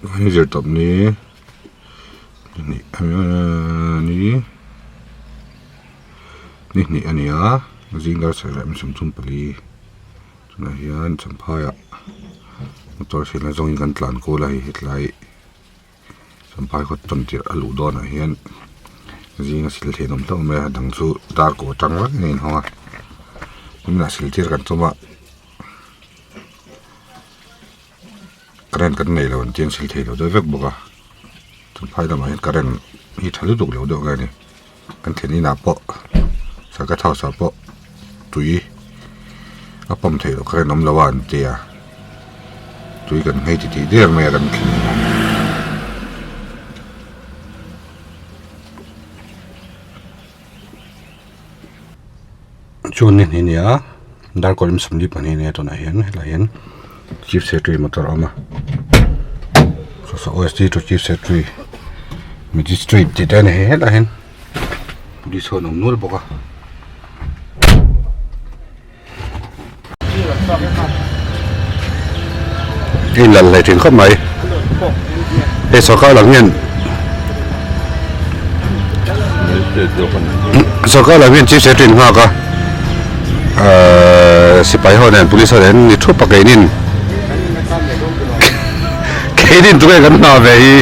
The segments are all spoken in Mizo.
Hei zir tawp ni ni hnih a ni a zing dar sarih leh 34 tunah hian champhai ah motor thil na zawngin kan tlan kual a hei hetlai champhai khaw tawn tirh a luh dawnah hian zinga sil theih awm hlauh mai a dang chu dar kawh atang vek in a inhawng a tunah sil tir kan tum a. Current kan nei lo an tih an sil thei lo deuh vek bawk a champhai lamah hian current hi tha lutuk lo deuh nge a ni kan thlen inah pawh circuit house ah pawh tui a pump theih loh current awm lo a an tia tui kan nghei titih der mai a kan thlen inah. Chuan ni hnih a ni a darkaw lam 42 a nia tunah hian helaiah hian chief secretary motor a awm a saw saw OSD to chief secretary magistrate tih te a ni helaiah hian police ho an awm nual bawk a. Hei lal hlei thin khawp mai hei sorkar lam hian sorkar lam hian chief secretary an nghak a ahh sipai ho nen police ho nen ni thup a keinin keinin tunge kan nghah ve hi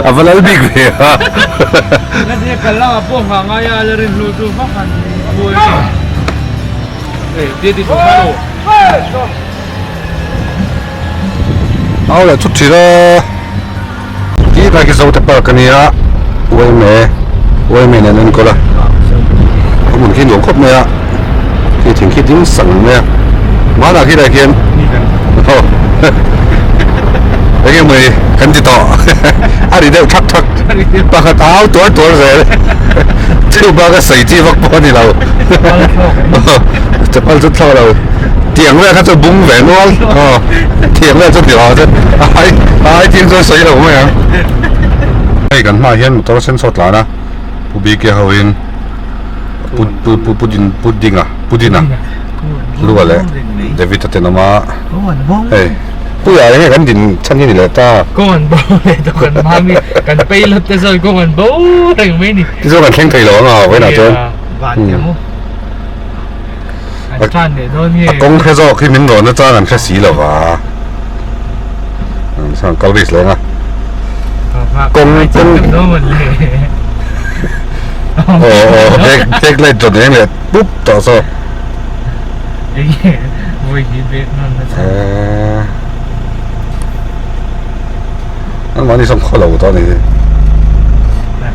a va lal bik ve a. Au leh thut thin a ti lai khi Zote park a nia uaime uaime nen an enkawl a a hmun khi nuam khawp mai a khi thing khi ding sang mai a hmanah khi lai khian aw eng emaw hi kan ti tawh a ri deuh thak thak pakhat au tuar tuar zel chu bak a sawi chi vak pawh a ni lo chapal chu thlawk lo tiang vel kha chu bung ve nual aw tiang vel chu ti lo chu ai ai thil chu sawi lo mai ang hei kan hmaah hian motor sen saw tlan a pu bike ho in pu pu pu pu din pu dinga pu dina lua leh David a ten awm a hei puia eng nge kan din chhan hi ni leh ta kawng an bo leh tawh kan hma mi kan pei lut te zawi kawng an bo reng mai ni tichuan kan thleng thei lo ang a vawiinah chuan van te maw an tan leh dawn nge a kawng hre zawk hi min rawn na chang an hre si lo va an kal risk leng a kawng kawng aw aw back back light rawn eng leh pup tawh saw An mahni sawn khaw lo tawh a ni hi.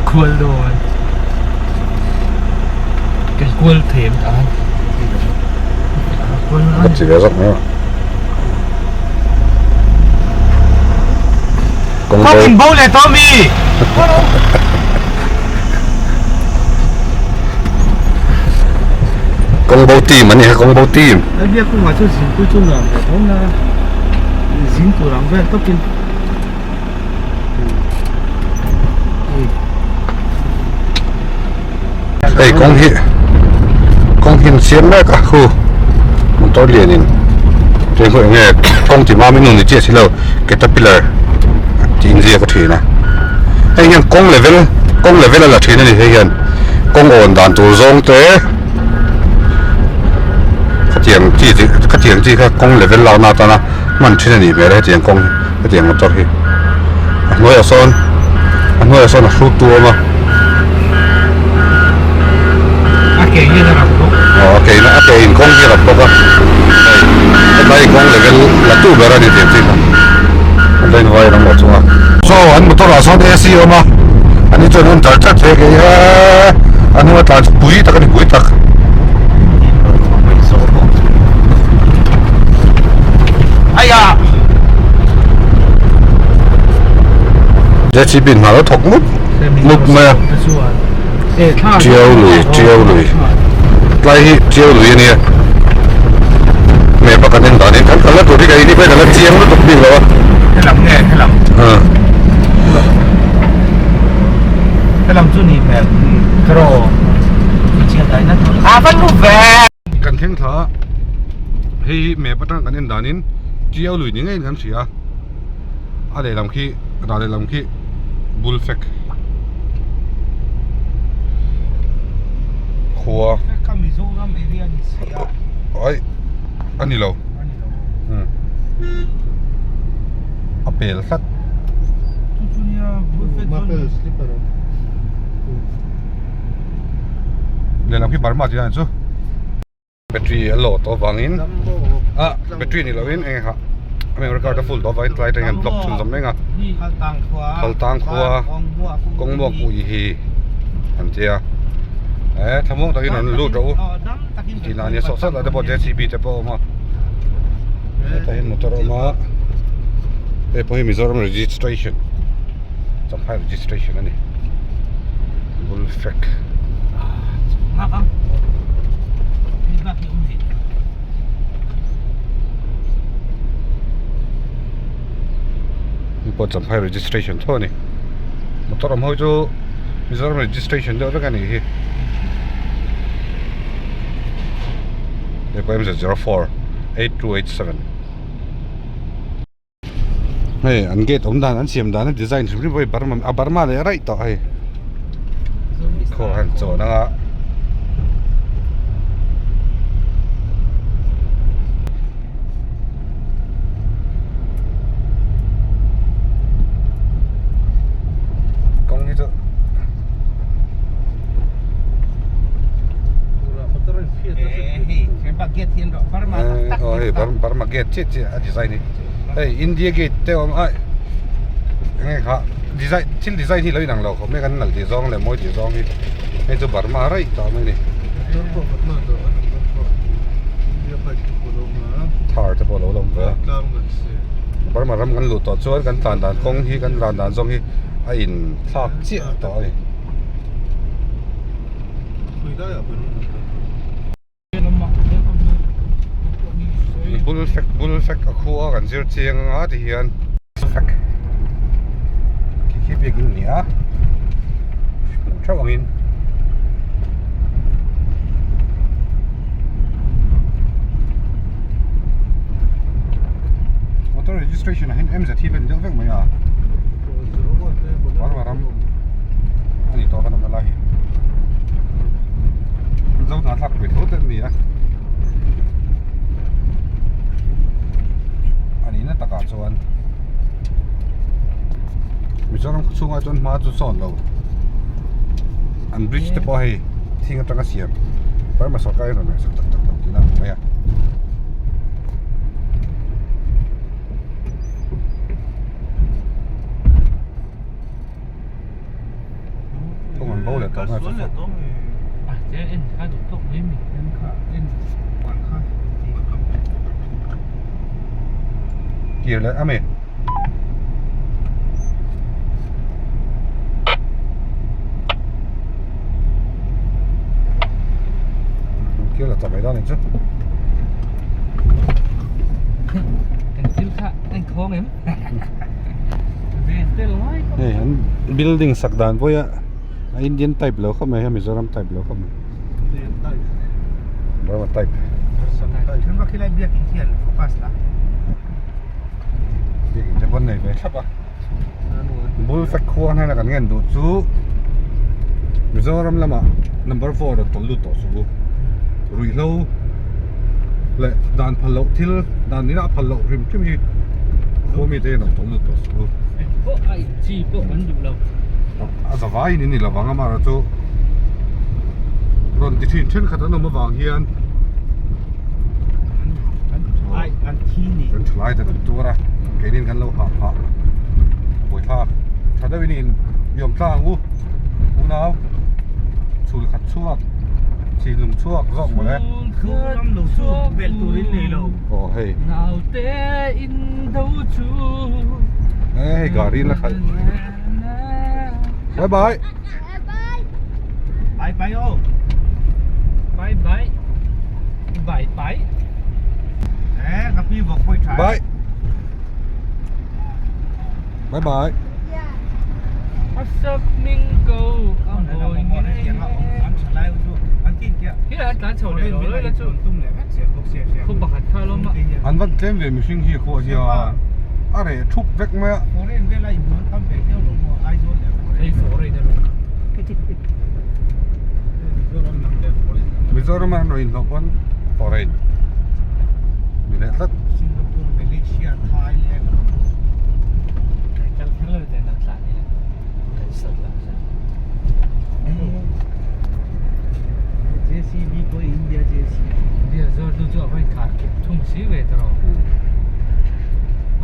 Kual dawn. Kan kual them ta. Ka ti ve zawk mai a. Kawng in bo leh tawh mi. Kawng bo team an ni kha kawng bo team. Lalbia kungah chu zingpui chu nuam ve tho na zing tur ang vel tawpin. Hei kawng hi kawng hi an siam mek a khu motor lianin tui khu enge kawng ti mam in ni chiah si lo caterpillar tih inziak a thin a hei hian kawng level kawng level a la thin a ni hei hian kawng awn dan tur zawng te khatiang chi chi khatiang chi kha kawng level lakna atana hman thin a nih hmel a hetiang kawng hetiang motor hi a hnuaiah sawn a hnuaiah sawn a hrut tu a awm a a ke hian a rap bawk aw a ke in a ke in kawng hi a rap bawk a hei hetlai hi kawng level la tu ber a ni tih ang chi kha an la invai ram lo chung a saw an motor ah sawn AC a awm a ani chuan an dar tlat thei kei a a hnung a tlan chu pui tak a ni pui tak. JCB in hna lo thawk mup mup mai a Tiau lui Tiau lui tlai hi Tiau lui a nia map a kan en dan in kan kal na tur hi ka ini pawhin a la chiang lutuk bik lo a helam nge helam helam chu ni hmel draw a van lu ve kan thleng thla a hei hi map atang kan en dan in Tiau lui ni ngeiin kan hria a. A lehlam khi ral lehlam khi bul fek khua ai a ni lo a pel tlat lehlam khi Burma tih dan chu. Battery a load tawh avangin ah battery ni lovin eng kha a memory card a full tawh avangin tlai atangin an block chhunzawm reng a Khaltang khua kawngmuak ui hi an tia eh thlamuang takin rawn lut rawh u tih lah ania sawh sawt lah te pawh JCB te pawh a awm a hetah hian motor a awm a hei pawh hi Mizoram registration Champhai registration a ni bul fek hei pawh Champhai registration tho a ni motor awm ho chu Mizoram registration deuh vek a nih hi hei pawh MZ 048287. Hei an gate awm dan an siam dan a design hrim hrim pawh hi Burma a Burma leh raih tawh hei khaw han chawn anga kawng hi chu aw hei Burma gate chiah chiah a design hi. Hei India gate te awm a enge kha design thil design hi lo inang lo khawp mai kan nalh tih zawng leh mawi tih zawng hi hei chu Burma raih tawh mai a ni thar te pawh a lo la awm ve a Burma ram kan luh tawh chuan kan tlan dan kawng hi kan tlan dan zawng hi a in thlak chiah tawh a ni. Bul fek bul fek a khua kan zir chiang anga ti hian fek khi khi biakin a ni a hmuh theuh angin motor registration ah hian MZ hi a ni deuh vek mai a Burma ram a ni tawh kan awmna lai hi. Zo hna thlak pui tho te an ni a a nihna takah chuan Mizoram khaw chhungah chuan hma chu sawn lo an bridge te pawh hei thing atanga siam Burma sorkar in rawn ngaihsak tak tak lo tihna a ni mai a. Kawng an bo leh tawh nge chu chu. Kir leh ami. Kir leh tawh mai dawn ang chu. Kan thil kha an khawng em? Hei an building sak dan pawh hi a Indian type lo khawp mai a Mizoram type lo khawp mai Burma type biakin te pawh an nei ve thlap a bul fek khuang hian kan ngen duh chu Mizoram lamah number 4 rawn tawlh lut tawh suh u ruihhlo leh dan phal loh thil dan nila a phal loh hrim hrim hi khaw mite hian rawn tawlh lut tawh suh u. Pawh a in chi pawh an duh lo. A zavaiin in ni lovang amaherawhchu rawn ti thin thenkhat an awm avang hian an thi ni. Kan thalai ten an tuar a keinin kan lo hah phah buaithlak tha deuhin in i awm tlang u unau chhul khat chhuak. Thinlung chhuak zawk mawle. Ram lo chu belh turin nei lo. Aw hei. Naute in do chu. Eh hei gari la khalh. Bye bye. Bye bye o. Bye bye. Bye bye. Eh ka pi vawk pawih tha. Bye. Bye bye. A ming ko a mawi ngei Khi an tlan chho leh lo la chu. Khu pakhat kha lawm a. An van tlem ve mihring hi khaw hian A reh thup vek mai a. Foreign vela inhmuh an tam ve viau lo maw Aizawl leh foreign. Hei foreign a rawh. Mizoram lam leh foreign lam. Mizoram a an rawn inhlawh pawn foreign ni leh tlat. Singapore, Malaysia, Thailand. Kan kal kher lo ten an tlan ila kan sat lo zan. JCB pawh India JCB. Beer zawr tu chu a vawi khar kip thung si ve ta rawh.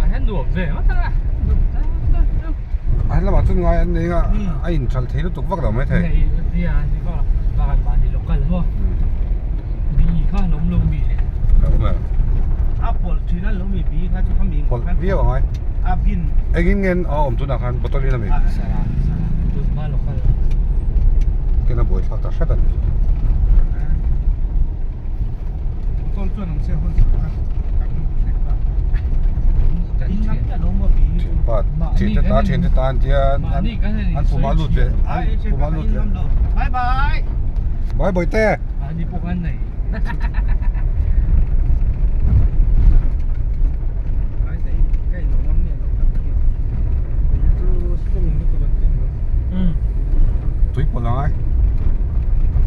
A hian nuam ve ngawt ang a. A lamah chuan ngai an nei a, a inṭhalh thei lutuk vak lo maithei. Nei bia an ni vak lo, bakah mahni local maw bi kha an awm lo mi le. A awm e. A pawlh thin a lo mi bi kha chu khami Pawlh viau ang ai. A bin. Engin nge a awm tunah khan bottle in a mi. Sara sara tunhma local. Kena buaithlak ta hret a ni. Motor chuan awm se hun kha kan hre ta. In ngam ta lo maw bi. Thianpa thiante ta thiante ta an tia an puma lut leh an puma lut leh. Bye bye. Bye bawihte. Mahni pawh kan nei. Tui pawlh ang ai.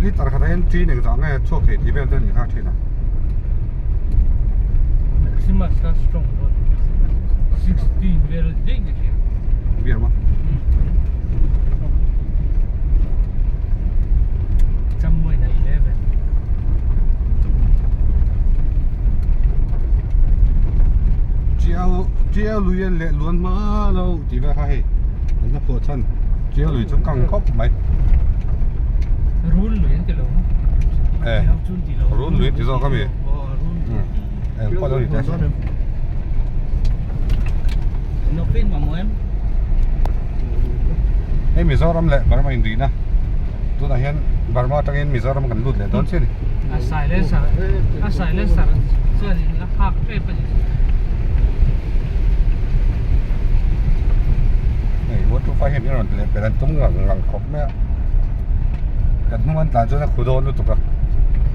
Liter khat ah hian ṭin engzah nge chhuak thei tih vel te a nih kha ṭhin a. Maximus kha strong dawn 16 vel daih ka hria. Beer maw? Chammuaina 11. Tiau tiau lui a leh luan hma lo tih vel kha hei an la phuah chhan tiau lui chu kang khawp mai. Run lui an ti lo maw? Eh run lui an ti zawk ami? Eng pawh lo ni teh se. Hei Mizoram leh Burma inrihna tunah hian Burma atangin Mizoram kan lut leh dawn chiah a ni. A silencer a silencer chuanin a hak tep a ni. Hei water fai hian i rawn leh pel an tum ngang ngang khawp mai a kan hnung an tlan chuan a khu dawn lutuk a.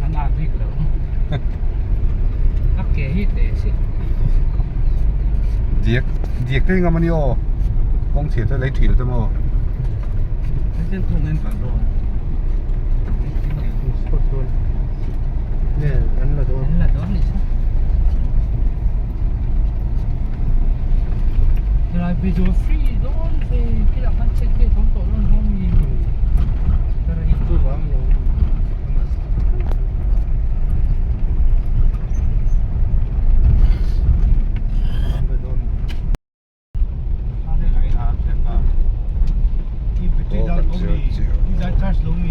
An ah bik lo. A ke hi teh si. Diak diak te ngam ani aw kawng chhia te lei thil te maw. An la dawn ni sa. Helai phei chu free dawn fe khilah khan check te thawm tawh dawn hlawm ni.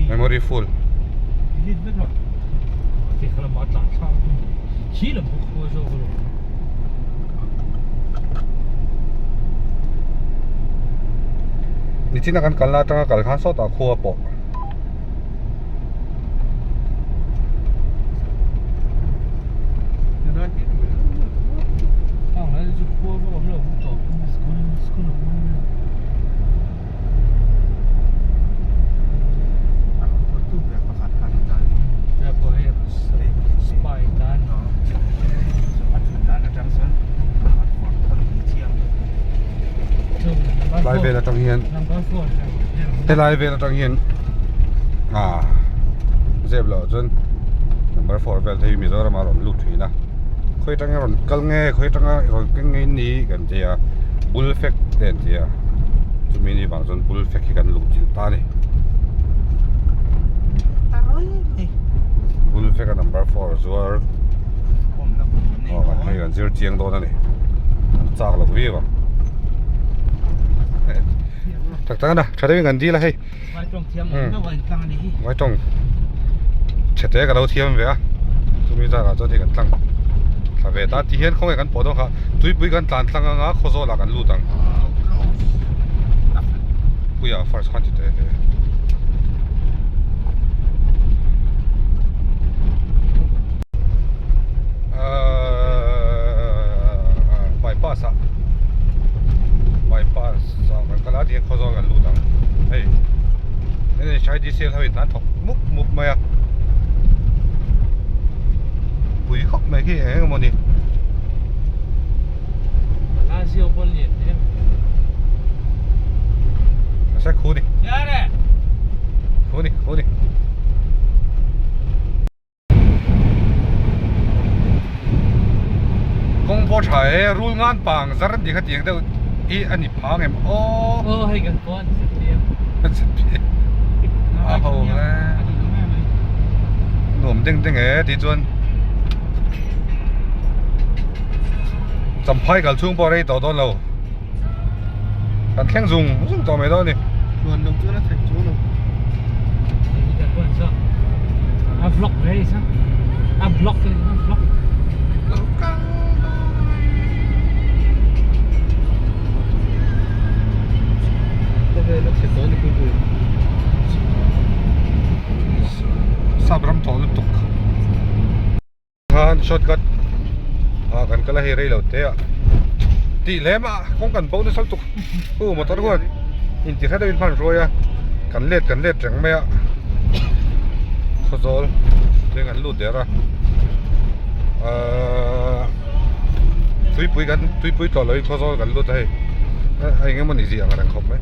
Memory full. Nichina kan kalna atanga kal khan sawtah khua pawh. Lai vel atang hian helai vel atang hian ah zep loh chuan number four vel te hi Mizoram ah a rawn lut thin a khawi atanga rawn kal nge khawi atanga rawn keng nge ni kan ti a bull fek te an ti a chumi ni vang chuan bull fek hi kan luh chilh ta a ni bull fek a number four zuar aw hei kan zir chiang dawn a ni an chak lo viau ang. Tak tak a tha deuhin kan dil a hei vai tawng chhe te ka lo thiam ve a chumi zarah chuan hei kan tlang thla ve ta ti hian khawnge kan pawh dawn kha tuipui kan tlan tlang anga khawzawl ah kan lut ang puia first khan ti teh teh. Bypass ah bypass ah kan kal a tihian khawzawl kan lut ang hei NHIDCL ho in an thawk mup mup mai a pui khawp mai khi eng emaw ni. Casio pawn lian em. Asa khu ni. Khu ni, khu ni. Kawng pawh tha e, rul ngan pang zar an tih kha tiang deuh hi a ni phang em aw. Aw hei kan pawn ZPM. ZPM. A ho hle. Nuam deng deng e tih chuan Champhai kal chhung pawh rei tawh dawn lo. Kan thleng zung zung tawh mai dawn a ni. Chuan lo chuan a thleng chu lo. A vlog ve ni sa. A vlog ni a vlog. Lo kal Khawvel a chhe dawn ni pui pui. Sap ram tawh lutuk. Khan shortcut ah kan kal a hei rei lo te ah tih lem a kawng kan bo nasa lutuk u motor huan inti hret deuhin hman hruai a kan let kan let reng mai a khawzawl te kan lut der a ahh tuipui kan tuipui tawh loin khawzawl kan lut a hei eng emaw ni zia ang reng khawp mai.